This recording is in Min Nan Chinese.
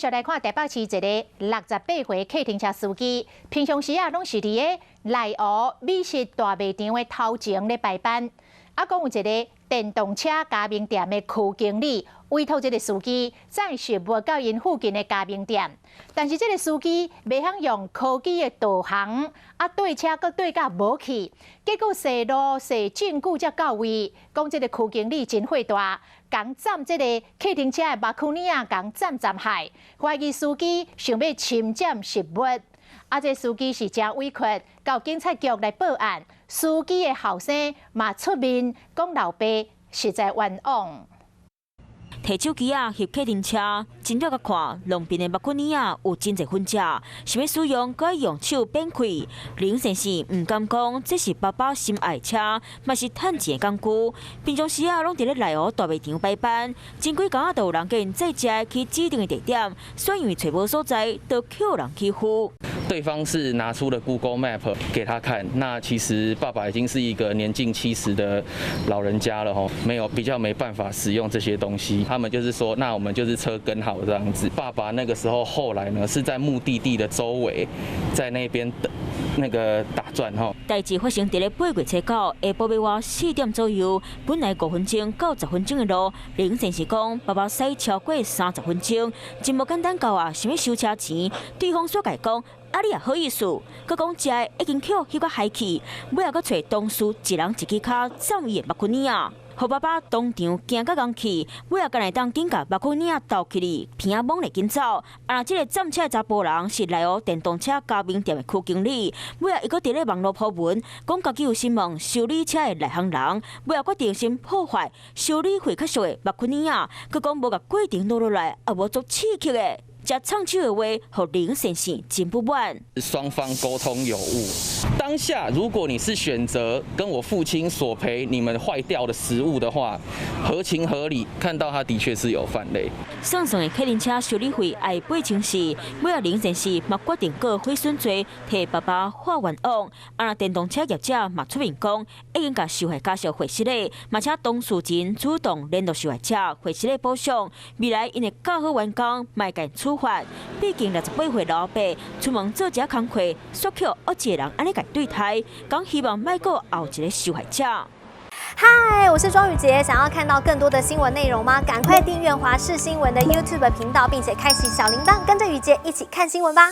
續來看台北市一个68歲客停車司機，平常時啊攏是佇个內湖美食大賣場的頭前咧排班。啊，講有一个電動車加盟店的區經理委託這个司機載食物到𪜶附近的加盟店，但是這个司機袂曉用科技的導航，啊對車閣對甲無去，結果踅路踅真久才到位。講這个區經理真火大，共佔這个客停車的目箍爾仔共佔佔害，懷疑司機想欲侵佔食物。啊，這司機是誠委屈，到警察局來報案。司機的後生嘛出面講老爸實在冤枉。提手機仔翕客停車，真了甲看，路邊的目箍爾仔有真濟分食，想欲使用，閣愛用手變開。林先生毋甘講，這是爸爸心愛車，嘛是趁錢的工具。平常時啊，攏佇咧內湖大賣場排班，前幾工仔就有人共𪜶載食去指定的地點，煞因為揣無所在，就予人欺負。對方是拿出了 Google Map 給他看，那其實爸爸已經是一個年近70的老人家了吼，沒有比較沒辦法使用這些東西。他們就是說，那我們就是車跟好這樣子。爸爸那個時候後來呢，是在目的地的周圍，在那邊等那個打轉吼。代誌發生佇咧8月初9下晡晡4點左右，本來5分鐘到10分鐘的路，林先生講，爸爸駛超過30分鐘，真無簡單到啊，想欲收車錢，對方煞共伊講。啊！你也好意思，閣講食的已經予翕甲害去，尾仔閣揣同事一人一支跤佔伊的目箍爾仔，予爸爸當場驚甲戇去，尾仔敢會當緊共目箍爾仔投起去，鼻仔懵咧緊走。啊！這个佔車的查埔人是內湖電動車加盟店的區經理，尾仔伊閣佇咧網路 po 文，講家己有詢問修理車的內行人，尾仔決定先破壞修理費較俗的目箍爾仔，閣講無共過程錄落來，也無足刺激的。這唱手的話，予林先生真不滿。雙方溝通有誤，當下如果你是選擇跟我父親索賠你們壞掉的食物的話，合情合理。看到他的確是有犯類。算算的客運車修理費愛8400，尾仔林先生嘛決定告毀損罪，替爸爸發冤枉。啊，電動車業者嘛出面講，已經共受害家屬回信咧，嘛請當事人主動聯絡受害者回信咧補償。未來𪜶會教好員工，莫共處罰。畢竟68歲老伯出門做這工課，煞予惡一个人按呢共對待，講希望莫閣後一个受害者。嗨，我是莊宇傑，想要看到更多的新聞內容嗎？趕快訂閱華視新聞的 YouTube 頻道，並且開啟小鈴鐺，跟着宇傑一起看新聞吧。